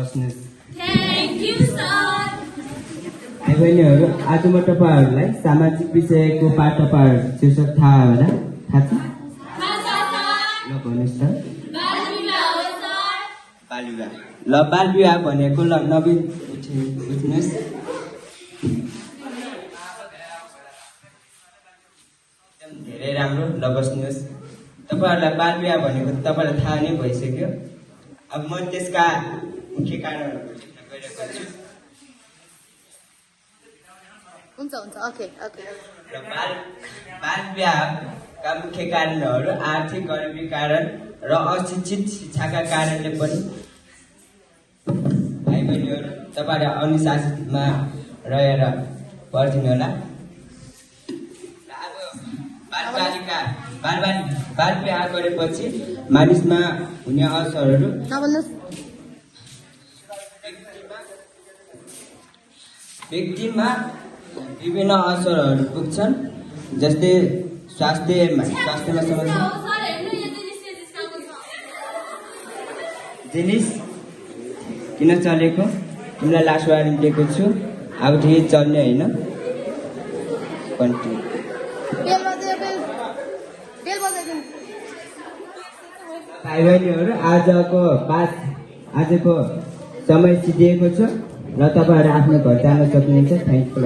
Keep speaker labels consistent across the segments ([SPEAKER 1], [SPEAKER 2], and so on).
[SPEAKER 1] बस्नुहोस्।
[SPEAKER 2] Thank you, sir.
[SPEAKER 1] भाइ बहिनीहरू, आज म तपाईँहरूलाई सामाजिक विषयको पाठ तपाईँहरू शीर्षक थाहा होला? थाहा छ? ल भन्नुहोस् त। बाल विवाह। ल बाल विवाह भनेको ल नवीन उठ्नुहोस्। धेरै राम्रो, ल बस्नुहोस्। तपाईँहरूलाई बाल विवाह भनेको तपाईँलाई थाहा नै भइसक्यो। अब म त्यसका मुख्य कारणहरू बुझ्न गइरहेको छु।
[SPEAKER 2] हुन्छ ओके
[SPEAKER 1] र बाल विवाहका मुख्य कारणहरू आर्थिक गरिबी कारण र अशिक्षित शिक्षाका कारणले पनि। भाइ बहिनीहरू, तपाईँहरू अनुशासनमा रहेर पढिदिनु होला। बाल विवाह गरेपछि मानिसमा हुने असरहरू व्यक्तिमा विभिन्न असरहरू पुग्छन्, जस्तै स्वास्थ्यमा समस्या। जिनिस किन चलेको? तिमीलाई लास्ट वार्निङ दिएको छु, अब ठिकै चल्ने होइन। भाइ बहिनीहरू, आजको समय सिद्धिएको छ र तपाईँहरू आफ्नो घर जान सक्नुहुन्छ। Thank you.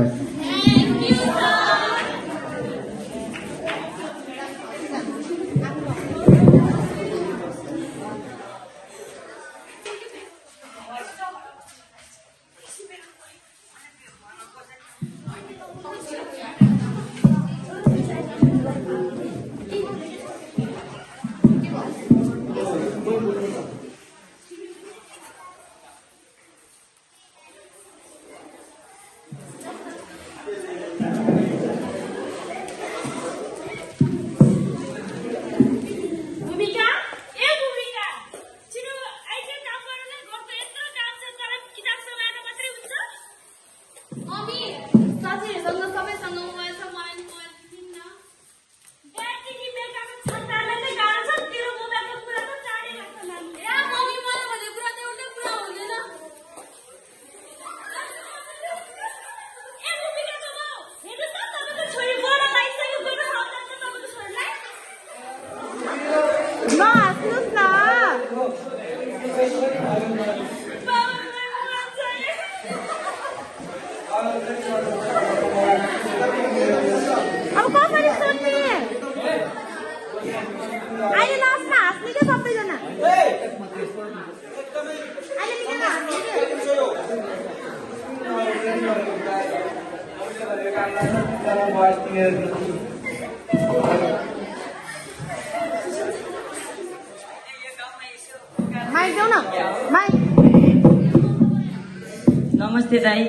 [SPEAKER 3] नमस्ते दाई।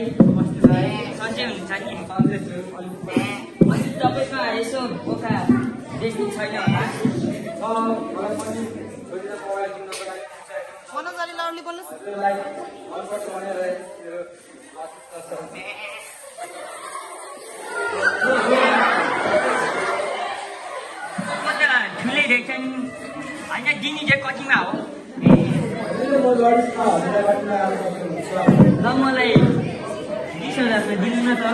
[SPEAKER 3] सन्चै हुनुहुन्छ नि? तपाईँमा यसो बोका बेच्ने छैन होला? ठुलै रहेछ नि, होइन दिने चाहिँ कतिमा हो? ल मलाई 20,000 दिनु न त।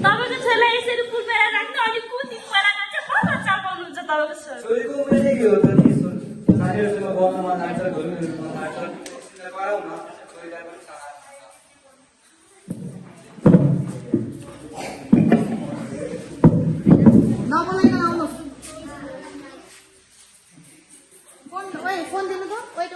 [SPEAKER 2] तपाईँको छोरीलाई यसरी पुलमा राख्नु, अनि कुन पहिला जान्छ कसरी चापाउनुहुन्छ तपाईँको छोरीको उमेर चाहिँ के हो त नि? साथीहरूसँग गर्न मन लाग्छ, घुम्नु मन लाग्छ, गराउन छोरीलाई पनि नबोलाइकन आउनुहोस्। फोन दिनु त। वेट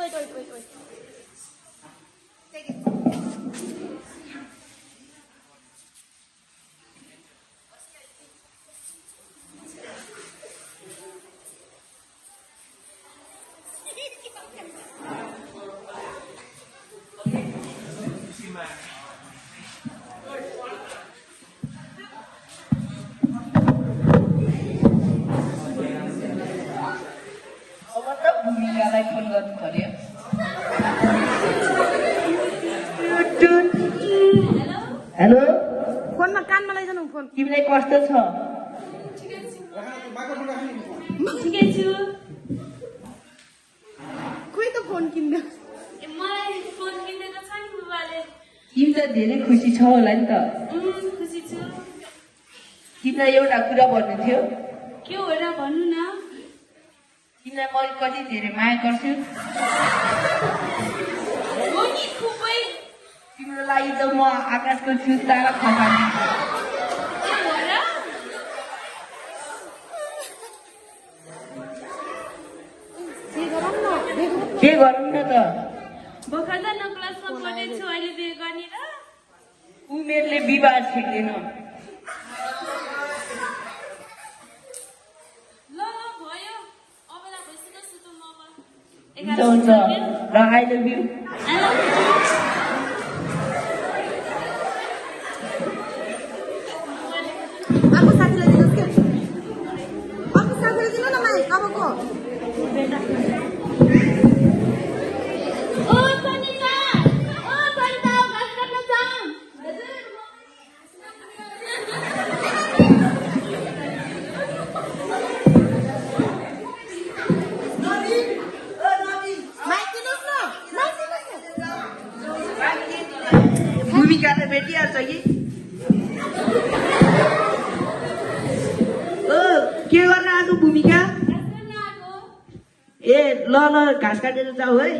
[SPEAKER 4] भूमिकालाई फोन गर्नु पर्यो। हेलो
[SPEAKER 5] फोनमा कानमा लैजानु फोन
[SPEAKER 4] तिमीलाई कस्तो छ
[SPEAKER 2] ठिकै छु
[SPEAKER 5] खोइ त फोन किन्नु
[SPEAKER 2] मलाई फोन किनेको छ नि बुबाले
[SPEAKER 4] तिमी त धेरै खुसी छौ होला नि त
[SPEAKER 2] खुसी छु
[SPEAKER 4] तिमीलाई एउटा कुरा भन्नु थियो
[SPEAKER 2] के हो र भन्नु न
[SPEAKER 4] तिमीलाई म कति धेरै माया गर्छु
[SPEAKER 2] हो नि खुबै
[SPEAKER 4] तिम्रो लागि त म आकाशको छु तारा खसाल्छु
[SPEAKER 2] के हो र
[SPEAKER 4] के गरौँ न त
[SPEAKER 2] भर्खर त 9 क्लासमा पढेको छु अहिले बिहे गर्ने र
[SPEAKER 4] उमेरले विवाह छिर्दैन
[SPEAKER 2] ल भयो अबेला भइसक्यो सुतौँ अब
[SPEAKER 4] हुन्छ हुन्छ र आई लभ यु
[SPEAKER 5] अर्को साथीलाई दिनुहोस् के अर्को साथीलाई दिनु न माइक अबको
[SPEAKER 2] ओ सनिता घाँस काट्न जाऊँ
[SPEAKER 5] माइक दिनुहोस् न माइक दिनुहोस् न
[SPEAKER 4] भूमिकाले भेटिहाल्छ कि के गर्न आज भूमिका
[SPEAKER 2] घाँस काट्न आएको
[SPEAKER 4] ए ल घाँस काटेर जाऊ है